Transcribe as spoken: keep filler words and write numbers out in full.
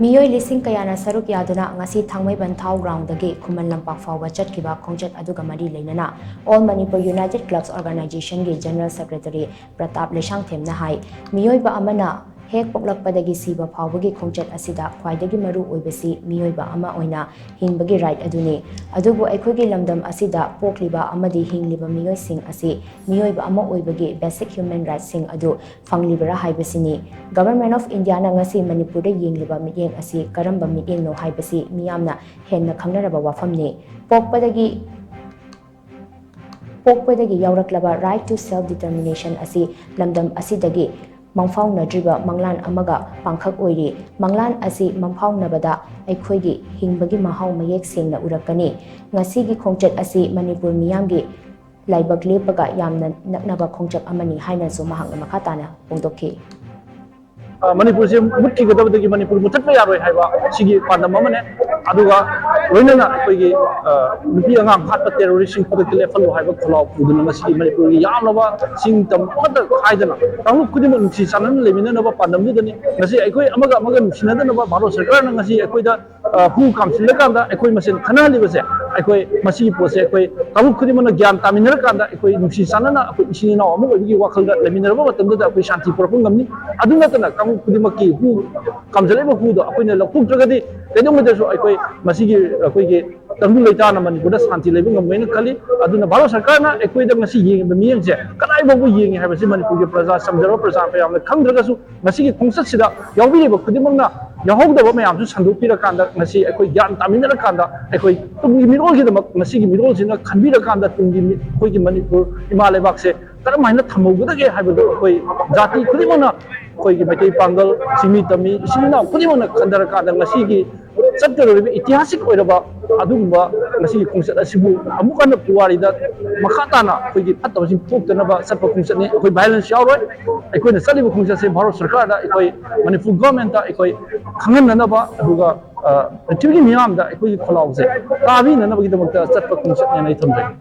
ꯃꯤꯑꯣꯏ ꯂꯤꯁꯤꯡ ꯀꯌꯥꯅ ꯁꯔꯨꯛ ꯌꯥꯗꯨꯅ ꯉꯁꯤ ꯊꯥꯡꯃꯩꯕꯟ ꯊꯥꯎ ꯒ꯭ꯔꯥꯎꯟꯗꯒꯤ ꯈꯨꯃꯟ ꯂꯝꯄꯥꯛ ꯐꯥꯎꯕ ꯆꯠꯈꯤꯕ ꯈꯣꯡꯆꯠ ꯑꯗꯨꯒ ꯃꯔꯤ ꯂꯩꯅꯅ All Manipur United Clubs Organizationꯒꯤ General Secretary Pratap ꯂꯩꯁꯥꯡꯊꯦꯝꯅ ꯍꯥꯏ, ꯃꯤꯑꯣꯏꯕ ꯑꯃꯅ ꯍꯦꯛ ꯄꯣꯛꯂꯛꯄꯗꯒꯤ ꯁꯤꯕ ꯐꯥꯎꯕꯒꯤ ꯈꯣꯡꯆꯠ ꯑꯁꯤꯗ ꯈ꯭ꯋꯥꯏꯗꯒꯤ ꯃꯔꯨ ꯑꯣꯏꯕꯁꯤ ꯃꯤꯑꯣꯏꯕ ꯑꯃ ꯑꯣꯏꯅ ꯍꯤꯡꯕꯒꯤ right ꯑꯗꯨꯅꯤ꯫ ꯑꯗꯨꯕꯨ ꯑꯩꯈꯣꯏꯒꯤ ꯂꯝꯗꯝ ꯑꯁꯤꯗ ꯄꯣꯛꯂꯤꯕ ꯑꯃꯗꯤ ꯍꯤꯡꯂꯤꯕ ꯃꯤꯑꯣꯏꯁꯤꯡ ꯑꯁꯤ ꯃꯤꯑꯣꯏꯕ ꯑꯃ ꯑꯣꯏꯕꯒꯤ basic human rightꯁꯤꯡ ꯑꯗꯨ ꯐꯪꯂꯤꯕꯔꯥ ꯍꯥꯏꯕꯁꯤꯅꯤ꯫ Government of Indiaꯅ ꯉꯁꯤ ꯃꯅꯤꯄꯨꯔꯗ ꯌꯦꯡꯂꯤꯕ ꯃꯤꯠꯌꯦꯡ ꯑꯁꯤ ꯀꯔꯝꯕ ꯃꯤꯠꯌꯦꯡꯅꯣ ꯍꯥꯏꯕꯁꯤ ꯃꯤꯌꯥꯝꯅ ꯍꯦꯟꯅ ꯈꯪꯅꯔꯕ ꯋꯥꯐꯝꯅꯤ꯫ ꯄꯣꯛꯄꯗꯒꯤ ꯄꯣꯛꯄꯗꯒꯤ ꯌꯥꯎꯔꯛꯂꯕ right to self determination ꯑꯁꯤ ꯂꯝꯗꯝ ꯑꯁꯤꯗꯒꯤ ꯃꯪꯐꯥꯎꯅꯗ꯭ꯔꯤꯕ ꯃꯪꯂꯥꯟ ꯑꯃꯒ ꯄꯥꯡꯈꯛ ꯑꯣꯏꯔꯤ꯫ ꯃꯪꯂꯥꯟ ꯑꯁꯤ ꯃꯪꯐꯥꯎꯅꯕꯗ ꯑꯩꯈꯣꯏꯒꯤ ꯍꯤꯡꯕꯒꯤ ꯃꯍꯥꯎ ꯃꯌꯦꯛ ꯁꯦꯡꯅ ꯎꯔꯛꯀꯅꯤ꯫ ꯉꯁꯤꯒꯤ ꯈꯣꯡꯆꯠ ꯑꯁꯤ ꯃꯅꯤꯄꯨꯔ ꯃꯤꯌꯥꯝꯒꯤ ꯂꯥꯏꯕꯛ ꯂꯦꯞꯄꯒ ꯌꯥꯝꯅ ꯅꯛꯅꯕ ꯈꯣꯡꯆꯠ ꯑꯃꯅꯤ ꯍꯥꯏꯅꯁꯨ ꯃꯍꯥꯛꯅ ꯃꯈꯥ ꯇꯥꯅ ꯐꯣꯡꯗꯣꯛꯈꯤ꯫ ꯑ, ꯃꯅꯤꯄꯨꯔꯁꯦ ꯃꯨꯠꯈꯤꯒꯗꯕꯗꯒꯤ ꯃꯅꯤꯄꯨꯔ ꯃꯨꯠꯊꯠꯄ ꯌꯥꯔꯣꯏ ꯍꯥꯏꯕ ꯁꯤꯒꯤ ꯄꯥꯟꯗꯝ ꯑꯃꯅꯦ꯫ ꯑꯗꯨꯒ ꯂꯣꯏꯅꯅ ꯑꯩꯈꯣꯏꯒꯤ, ꯑ, ꯅꯨꯄꯤ ꯑꯉꯥꯡ ꯍꯥꯠꯄ terroristꯁꯤꯡ ꯈꯨꯗꯛꯇ ꯂꯦꯞꯍꯜꯂꯨ ꯍꯥꯏꯕ ꯈꯣꯜꯂꯥꯎ ꯄꯨꯗꯨꯅ ꯉꯁꯤꯗꯤ ꯃꯅꯤꯄꯨꯔꯒꯤ ꯌꯥꯝꯂꯕ ꯆꯤꯡ ꯇꯝ ꯑꯃꯠꯇ ꯈꯥꯏꯗꯅ ꯀꯥꯡꯂꯨꯞ ꯈꯨꯗꯤꯡꯃꯛ ꯅꯨꯡꯁꯤ ꯆꯥꯟꯅꯅ ꯂꯩꯃꯤꯟꯅꯅꯕ ꯄꯥꯟꯗꯝꯗꯨꯗꯅꯤ꯫ ꯉꯁꯤ ꯑꯩꯈꯣꯏ ꯑꯃꯒ ꯑꯃꯒ ꯅꯨꯡꯁꯤꯅꯗꯅꯕ ꯚꯥꯔꯠ ꯁꯔꯀꯥꯔꯅ ꯉꯁꯤ ꯑꯩꯈꯣꯏꯗ, ꯑ, ꯍꯨ ꯀꯥꯝꯁꯤꯜꯂꯀꯥꯟꯗ ꯑꯩꯈꯣꯏ ꯃꯁꯦꯟ ꯈꯠꯅꯍꯜꯂꯤꯕꯁꯦ, ꯑꯩꯈꯣꯏ ꯃꯁꯤꯒꯤ ꯄꯣꯠꯁꯦ ꯑꯩꯈꯣꯏ ꯀꯥꯡꯂꯨꯞ ꯈꯨꯗꯤꯡꯃꯛꯅ ꯒ꯭ꯌꯥꯟ ꯇꯥꯃꯤꯟꯅꯔꯀꯥꯟꯗ ꯑꯩꯈꯣꯏ ꯅꯨꯡꯁꯤ ꯆꯥꯟꯅꯅ ꯑꯩꯈꯣꯏ ꯏꯆꯤꯟ ꯏꯅꯥꯎ ꯑꯃ ꯑꯣꯏꯕꯒꯤ ꯋꯥꯈꯜꯗ ꯂꯩꯃꯤꯟꯅꯔꯕ ꯃꯇꯝꯗꯨꯗ ꯑꯩꯈꯣꯏ ꯁꯥꯟꯇꯤ ꯄꯨꯔꯛꯄ ꯉꯝꯅꯤ꯫ ꯑꯗꯨ ꯅꯠꯇꯅ ꯀꯥꯡꯂꯨꯞ ꯈꯨꯗꯤꯡꯃꯛꯀꯤ ꯍꯨ ꯀꯥꯝꯖꯜꯂꯛꯏꯕ ꯍꯨꯗꯣ ꯑꯩꯈꯣꯏꯅ ꯂꯧꯊꯣꯛꯇ꯭ꯔꯒꯗꯤ ꯀꯩꯗꯧꯉꯩꯗꯁꯨ ꯑꯩꯈꯣꯏ ꯃꯁꯤꯒꯤ ꯑꯩꯈꯣꯏꯒꯤ ꯇꯪꯗꯨ ꯂꯩꯇꯥꯅ ꯃꯅꯤꯄꯨꯔꯗ ꯁꯥꯟꯇꯤ ꯂꯩꯕ ꯉꯝꯃꯣꯏꯅ ꯈꯜꯂꯤ꯫ ꯑꯗꯨꯅ ꯚꯥꯔꯠ ꯁꯔꯀꯥꯔꯅ ꯑꯩꯈꯣꯏꯗ ꯉꯁꯤ ꯌꯦꯡꯉꯤꯕ ꯃꯤꯠꯌꯦꯡꯁꯦ ꯀꯗꯥꯏ ꯐꯥꯎꯕ ꯌꯦꯡꯉꯤ ꯍꯥꯏꯕꯁꯤ ꯃꯅꯤꯄꯨꯔꯒꯤ ꯄ꯭ꯔꯖꯥ, ꯆꯝꯖꯔꯕ ꯄ꯭ꯔꯖꯥ ꯃꯌꯥꯝꯅ ꯈꯪꯗ꯭ꯔꯒꯁꯨ ꯉꯁꯤꯒꯤ ꯈꯣꯡꯆꯠꯁꯤꯗ ꯌꯥꯎꯕꯤꯔꯤꯕ ꯈꯨꯗꯤꯡꯃꯛꯅ ꯌꯥꯎꯍꯧꯗꯕ ꯃꯌꯥꯝꯁꯨ ꯁꯟꯗꯣꯛꯄꯤꯔꯀꯥꯟꯗ ꯉꯁꯤ ꯑꯩꯈꯣꯏ ꯒ꯭ꯌꯥꯟ ꯇꯥꯃꯤꯟꯅꯔꯀꯥꯟꯗ ꯑꯩꯈꯣꯏ ꯇꯨꯡꯒꯤ ꯃꯤꯔꯣꯜꯒꯤꯗꯃꯛ ꯉꯁꯤꯒꯤ ꯃꯤꯔꯣꯜꯁꯤꯅ ꯈꯟꯕꯤꯔꯀꯥꯟꯗ ꯇꯨꯡꯒꯤ ꯃꯤ-, ꯑꯩꯈꯣꯏꯒꯤ ꯃꯅꯤꯄꯨꯔ ꯏꯃꯥ ꯂꯩꯕꯥꯛꯁꯦ ꯀꯔꯝ ꯍꯥꯏꯅ ꯊꯝꯍꯧꯒꯗꯒꯦ ꯍꯥꯏꯕꯗꯨ ꯑꯩꯈꯣꯏ ꯖꯥꯇꯤ ꯈꯨꯗꯤꯡꯃꯛꯅ ꯑꯩꯈꯣꯏꯒꯤ ꯃꯩꯇꯩ ꯄꯥꯡꯒꯜ, ꯆꯤꯡꯃꯤ ꯇꯝꯃꯤ, ꯏꯆꯤꯟ ꯏꯅꯥꯎ ꯈꯨꯗꯤꯡꯃꯛꯅ ꯈꯟꯊꯔꯀꯥꯟꯗ ꯉꯁꯤꯒꯤ ꯆꯠꯀꯗꯧꯔꯤꯕ ꯏꯇꯤꯍꯥꯁꯤꯛ ꯑꯣꯏꯔꯕ ꯑꯗꯨꯒꯨꯝꯕ ꯉꯁꯤꯒꯤ ꯈꯣꯡꯆꯠ ꯑꯁꯤꯕꯨ ꯑꯃꯨꯛ ꯍꯟꯅ ꯄꯨꯋꯥꯔꯤꯗ ꯃꯈꯥ ꯇꯥꯅ ꯑꯩꯈꯣꯏꯒꯤ ꯐꯠꯇꯕꯁꯤꯡ ꯊꯣꯛꯇꯅꯕ ꯆꯠꯄ ꯈꯣꯡꯆꯠꯅꯤ꯫ ꯑꯩꯈꯣꯏ violence ꯌꯥꯎꯔꯣꯏ꯫ ꯑꯩꯈꯣꯏꯅ ꯆꯠꯂꯤꯕ ꯈꯣꯡꯆꯠꯁꯦ ꯚꯥꯔꯠ ꯁꯔꯀꯥꯔꯗ, ꯑꯩꯈꯣꯏ ꯃꯅꯤꯄꯨꯔ governmentꯇ ꯑꯩꯈꯣꯏ ꯈꯪꯍꯟꯅꯅꯕ, ꯑꯗꯨꯒ, ꯑ, ꯄ꯭ꯔꯤꯊꯤꯕꯤꯒꯤ ꯃꯤꯌꯥꯝꯗ ꯑꯩꯈꯣꯏꯒꯤ ꯈꯣꯜꯂꯥꯎꯁꯦ ꯇꯥꯕꯤꯅꯅꯕꯒꯤꯗꯃꯛꯇ ꯆꯠꯄ ꯈꯣꯡꯆꯠꯅꯦꯅ ꯑꯩ ꯊꯝꯖꯒꯦ꯫